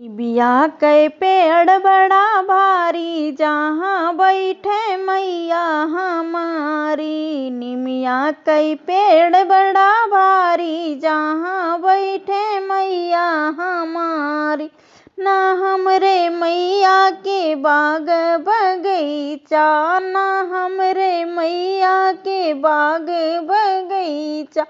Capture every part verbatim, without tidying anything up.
निमिया कै पेड़ बड़ा भारी, जहाँ बैठे मैया हमारी। निमिया कै पेड़ बड़ा भारी, जहाँ बैठे मैया हमारी। ना हमरे मैया के बाग बगीचा, ना हमरे मैया के बाग बगीचा।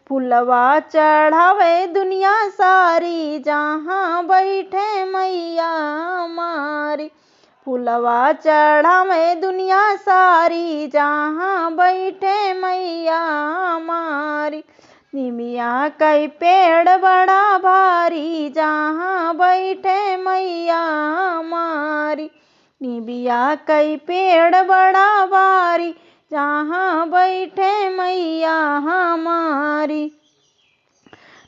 फुलवा चढ़ावे दुनिया सारी, जहाँ बैठे मैया हमारी। फुलवा चढ़ावे दुनिया सारी, जहाँ बैठे मैया हमारी। निमिया कै पेड़ बड़ा भारी, जहाँ बैठे मैया हमारी। निमिया कै पेड़ बड़ा भारी, जहाँ बैठे मैया हमारी।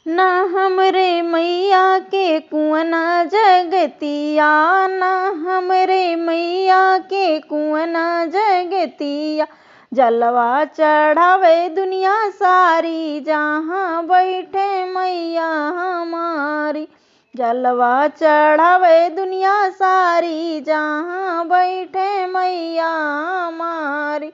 ना हमरे मैया के कुआना जगतिया, ना हमरे मैया के कुआना जगतिया। जलवा चढ़ावे दुनिया सारी, जहाँ बैठे मैया हमारी। जलवा चढ़ावे दुनिया सारी, जहाँ बैठे मैया हमारी।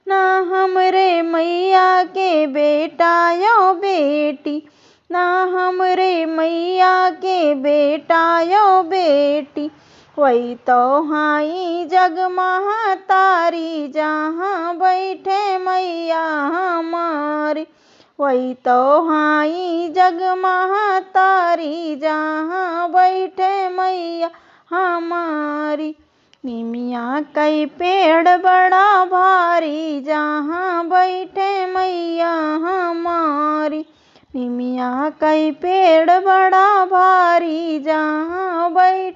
ना हमरे मैया के बेटा यो बेटी, ना हमरे मैया के बेटा यो बेटी। वही तो हाई जग महतारी, जहाँ बैठे मैया हमारी। वही तो हाई जग महतारी, जहाँ बैठे मैया हमारी। निमिया कै पेड़ बड़ा भारी, जहाँ बैठे मैया हमारी। निमिया कै पेड़ बड़ा भारी, जहाँ बैठ